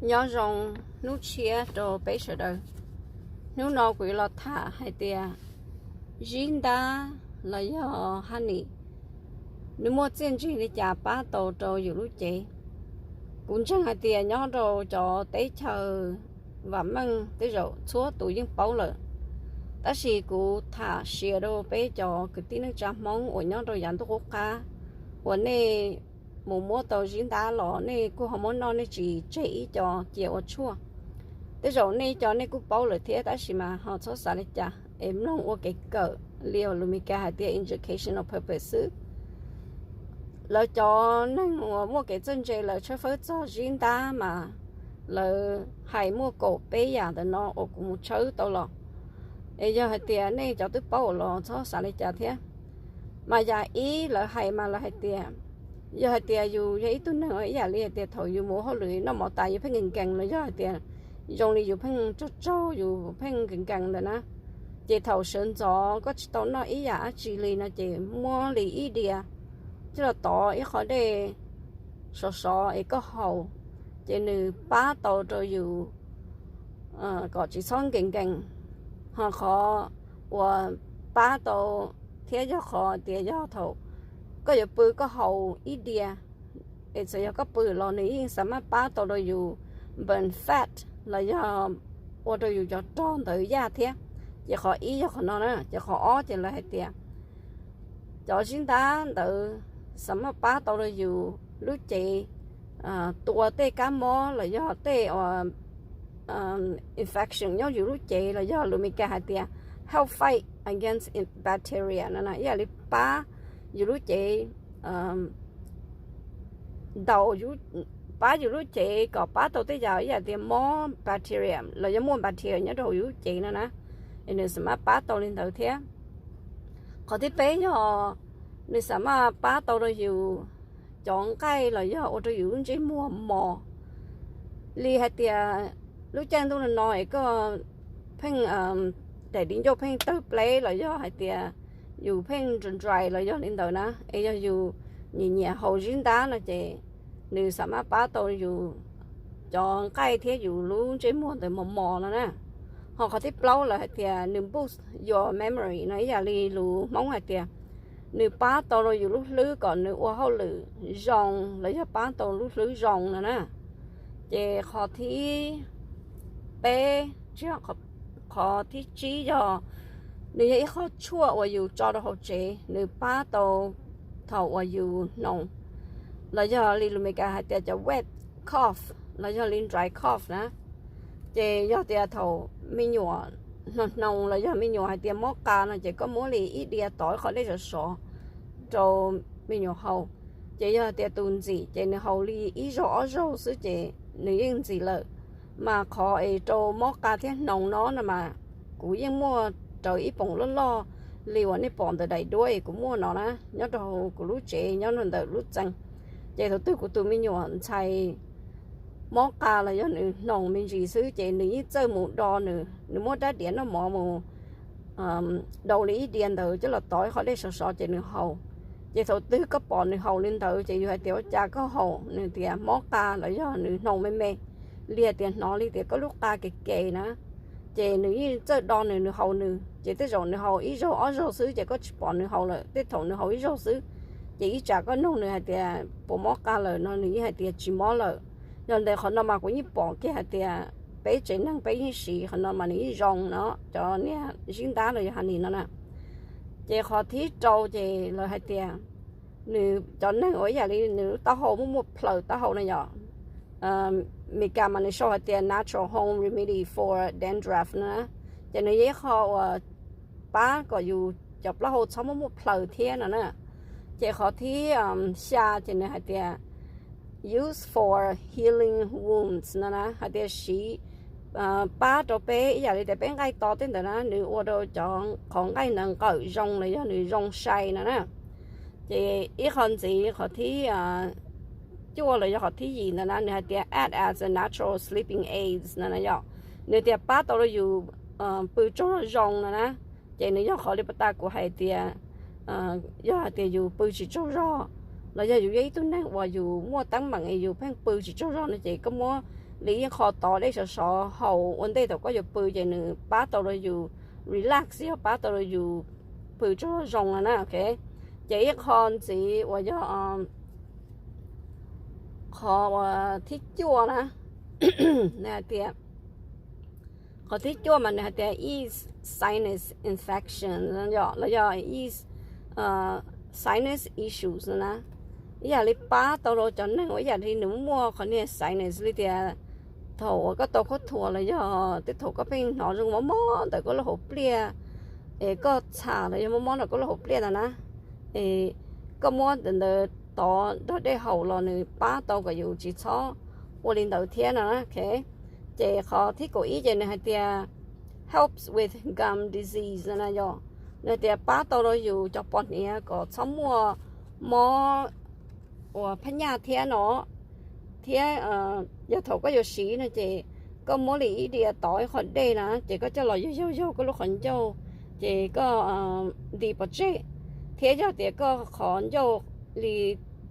Nyob zoo hnub tshiab rau peb sawv daws. Hnub no kuv yuav los tham hais tias zib ntab los yog honey, nws muaj txiaj ntsig li cas pab tau rau yus lub cev. Kuv ntseeg hais tias nyob rau cov teb chaws vam meej tej zaum txhua tus yeej paub lawm, tab sis kuv tham share rau peb cov kwv tij neej tsa Hmoob uas nyob rau yav ntuj qub qab uas nej mus muab tau zib ntab los nej kuj ho muab noj, nej tsis tseg ib co cia ua tshuaj. Tej zaum nej ib co nej kuj paub lawm thiab, tab sis mas ho txhob xav li cas es mloog ua kev kawm li lus Meskas hais tias educational purpose xwb. Lawv cov neeg uas muaj kev txawj ntse lawv tshawb fawb txog zib ntab mas lawv hais muaj kaum peb yam ntawm no uas kuv mus tshawb tau los. Es yog hais tias nej cov twb paub los txhob xav li cas thiab. Mas yam ib lawv hais mas lawv hais tias, yog hais tias yus yog ib tug neeg uas ib yam li hais tias thaum yus mus ua hauj lwm noj mov tas yus pheej nkees nkees los yog hais tias zoo li yus pheej tsaug tsaug yus pheej nkees nkees ntawm na, ces thaum sawv ntxov koj tsis tau noj ib yam dab tsi li no ces muab li ib diav coj los tov ib qho dej sov sov es koj haus, ces nws pab tau rau yus kom tsis txhob nkees nkees. Ho qhov uas pab tau thiab yog qhov tias yog thaum koj yuav pw koj haus ib diav, es txawm yog koj pw los nws yeej xav maj pab tau rau yus burn fat los yog ua rau yus cov rog ntawd yaj thiab. Ces qhov ib yog qhov no na, ces qhov ob ces lawv hais tias cov zib ntab ntawd xav maj pab tau rau yus lub cev tua tej kab mob los yog tej infection nyob yus lub cev los yog lus Meskas hais tias help fight against bacteria no na, ib yam li pab yus lub cev ntaus, pab yus lub cev kom pab tau tej yam ib yam tias mob bacteria los yog muaj bacteria nyob rau hauv yus lub cev no na, es nws xav maj pab tau li ntawd thiab. Qhov thib peb yog nws xav maj pab tau rau yus cov nqaij los yog ua rau yus lub ntsej muag mos. Li hais tias lub caij ntuj no no es koj pheej daim di ncauj pheej tawg pleb los yog hais tias yus pheej dry dry los yog li ntawd na, es yog yus nyiam nyiam haus zib ntab no ces nws xav maj pab tau yus cov nqaij thiab yus lub ntsej muag ntawd mos mos no na. Ho qhov thib plaub lawv hais tias nws boost your memory no, ib yam li lus Hmoob hais tias nws pab tau rau yus lub hlwb kom nws ua hauj lwm zoo los yog pab tau lub hlwb zoo no na. Ces qhov thib peb, qhov thib tsib yog nws yog ib qho tshuaj uas yus tso rau hauv tsev, nws pab tau thaum uas yus hnoos los yog li lus Meskas hais tias cov wet cough los yog li dry cough na. Ces yog tias thaum me nyuam hnoos hnoos los yog me nyuam hais tias mob qa no ces koj muab li ib diav tov ib qho dej sov sov rau me nyuam haus. Ces yog tias tus ntxim ces nws haus li ib zaug ob zaug xwb ces nws yeej ntxim lawm. Mas qhov es rau mob qa thiab hnoos no no mas kuv yeej muaj raws ib poom loj loj li uas nej pom ntawm daim duab es kuv muaj no na, nyob rau hauv kuv lub tsev nyob ntawm lub txee. Ces thaum twg kuv tus me nyuam ntxhais mob qa los yog nws hnoos me ntsis xwb ces nws yeej txawj mus do nws, nws muab rab diav noj mov mus do li ib diav ntawd coj los tov ib qho dej sov sov ces nws haus. Ces thaum twg koj pom nws haus li ntawd ces yus hais tias ua cas koj haus, nws tias mob qa los yog nws hnoos me me, li hais tias hnov li tias koj lub qa kev kev na, ces nws yeej txawj do nws, nws haus nws. Ces tej zaum nws haus ib zaug ob zaug xwb ces koj tsis pom nws haus lawm, tej thaum nws haus ib zaug xwb ces ib tsam koj nug nws hais tias puas mob qa lawm no nws yeej hais tias tsis mob lawm. Yog ntawd qhov no mas kuv yeej pom kiag hais tias peb tsev neeg peb yeej siv qhov no mas nws yeej zoo no, cov niag zib ntab los yog honey no na. Ces qhov thib rau ces lawv hais tias nws cov neeg uas ib yam li nws lub taub hau muaj muaj plhaws taub hau na yom, Meskas mas nws sau hais tias natural home remedy for dandruff na, ces nws yog ib qho uas pab kom yus cov plaub hau txhob muaj muaj plhaws thiab no na. Ces qhov thib xya ces nws hais tias use for healing wounds no na, hais tias siv pab rau peb ib yam li tias peb nqaij to tej ntawd na, nws ua rau cov qhov nqaij ntawd nqawm zoo los yog nws zoo sai no na. Ces ib qho ntxiv qhov thib cuaj los yog qhov thib yim ntawd na, nws hais tias act as a natural sleeping aids no na yom, nws tias pab tau rau yus pw tsaug zog zoo no na. Ces nws yog qhov li pas tas kuv hais tias yog hais tias yus pw tsis tsaug zog los yog yus yog ib tug neeg uas yus muaj teeb meem es yus pheej pw tsis tsaug zog no ces koj muab li ib qho tov dej sov sov haus ua ntej thaum koj yuav pw ces nws pab tau rau yus relax, yog pab tau rau yus pw tsaug zog zoo no na, ok. Ces ib qho ntxiv uas yog qhov uas thib cuaj na, nws hais tias, qhov thib cuaj mas nws hais tias ease sinus infection, los yog ease sinus issues na. Ib yam li pab tau rau cov neeg uas ib yam li nws muaj qhov niag sinus li tias thaum uas koj tau khaub thuas los yog twb thaum koj pheej hnov zoo mob mob ntawm koj lub hauv pliaj, es koj txham los yog mob mob ntawm koj lub hauv pliaj ntawd na, es koj muab ntawd tov nrog dej haus los nws pab tau kom yus tsis txhob ua li ntawd thiab no na, ok. Ces qhov thib kaum ib ces nws hais tias helps with gum disease no na, yog nws hais tias pab tau rau yus cov pos hniav kom txhob muaj mob uas phab nyaj thiab no, thiab yog thaum koj yuav siv no ces koj muab li ib diav tov ib qho dej na ces koj coj los yaug yaug yaug koj lub qhov ncauj, ces koj nti pov tseg, thiab yog tias koj qhov ncauj li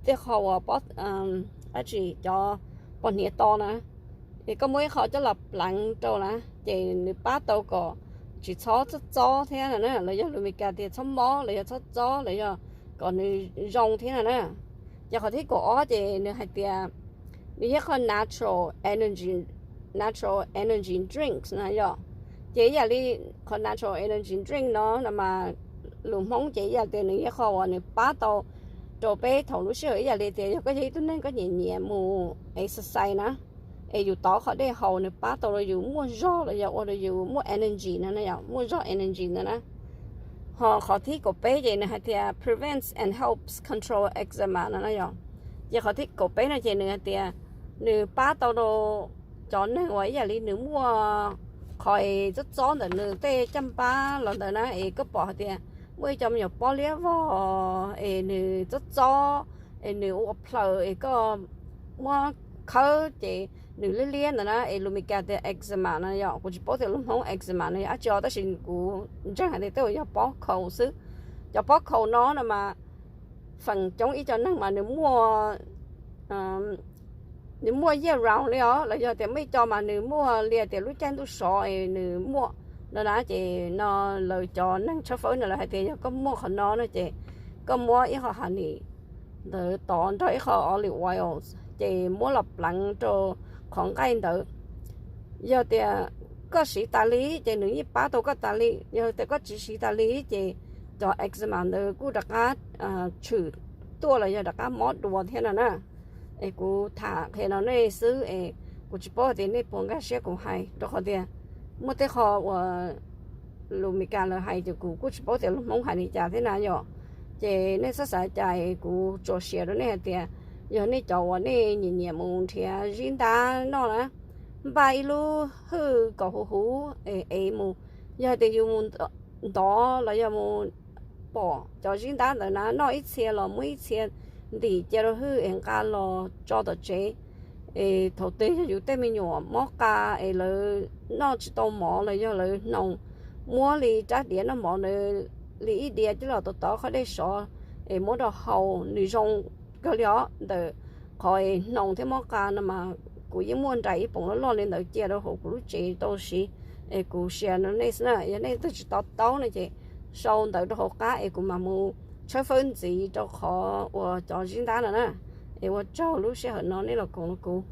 tej qho uas pob, dab tsi, cov pos hniav to na, es koj muab ib qho coj los pleev rau na, ces nws pab tau kom tsis txhob txob txob thiab no na, los yog lus Meskas tias txhob mob los yog txhob txob los yog kom nws zoo thiab no na. Ces qhov thib kaum ob ces nws hais tias nws yog qhov natural energy, natural energy drinks na yom. Ces ib yam li qhov natural energy drink no no mas lus Hmoob ces ib yam tias nws yog qhov uas nws pab tau rau peb thaum lub sij hawm ib yam li tias yog koj yog ib tug neeg koj nyiam nyiam mus exercise na, es yus tov qhov dej haus nws pab tau rau yus muaj zog los yog ua rau yus muaj energy no na, yog muaj zog energy ntawd na. Ho qhov thib kaum peb ces nws hais tias prevents and helps control eczema no na yom. Ces qhov thib kaum peb no ces nws hais tias nws pab tau rau cov neeg uas ib yam li nws muaj qhov es txob txob ntawm nws tej caj npab los ntawd na, es koj pom hais tias muaj ib co me nyuam pob liab vog es nws txob txob, es nws ua plaws es koj muab khawb ces nws liab liab ntawd na, es lus Meskas tias eczema no yom. Kuv tsis paub tias lus Hmoob eczema no yog dab tsi os, tab sis kuv ntseeg hais tias tej zaum yog pob khaus xwb. Cov pob khaus no no mas feem coob ib co neeg mas nws muaj, nws muaj year round li os, los yog tias muaj ib co mas nws muaj li tias lub caij ntuj sov es nws muaj no na. Ces no lawv cov neeg tshawb fawb no lawv hais tias yog koj muaj qhov no no ces koj muab ib qho honey ntawd tov nrog ib qho olive oil, ces muab los pleev rau qhov nqaij ntawd. Yog tias koj siv tas li ces nws yeej pab tau koj tas li, yog tias koj tsis siv tas li ces cov eczema ntawd kuj rov qab tshwm tuaj los yog rov qab mob dua thiab no na. Es kuv tham qhia no nej xwb es kuv tsis paub tias nej puas nkag siab kuv hais, rau qhov tias muaj tej qho uas lus Meskas lawv hais ces kuv kuj tsis paub tias lus Hmoob hais li cas thiab na yom. Ces nej txhob xav cas es kuv tsuas share rau nej hais tias yog nej cov uas nej nyiam nyiam mus nrhiav zib ntab noj na, npaj ib lub hwj kom huv huv es ev mus. Yog tias yus mus ntov los yog mus pom cov zib ntab ntawd na, noj ib txhia los muab ib txhia ntim cia rau hwj es nqa los tso tom tsev. Es thaum twg yog yus tej me nyuam mob qa es lawv noj tsis tau mov los yog lawv hnoos, muab li rab diav noj mov ntawd li ib diav coj los tov tov qhov dej sov es muab rau haus nws zoo kawg li os. Ntawm qhov es hnoos thiab mob qa no mas kuv yeej muaj nrais ib poom loj loj li ntawd cia rau hauv kuv lub tsev tau siv, es kuv share no nej xwb na. Yog nej twg tsis to taub no ces sau ntawv rau hauv qab es kuv mam mus tshawb fawb ntxiv rau qhov uas cov zib ntab no na. Es ua tsaug lub sij hawm no nej los koom rau kuv.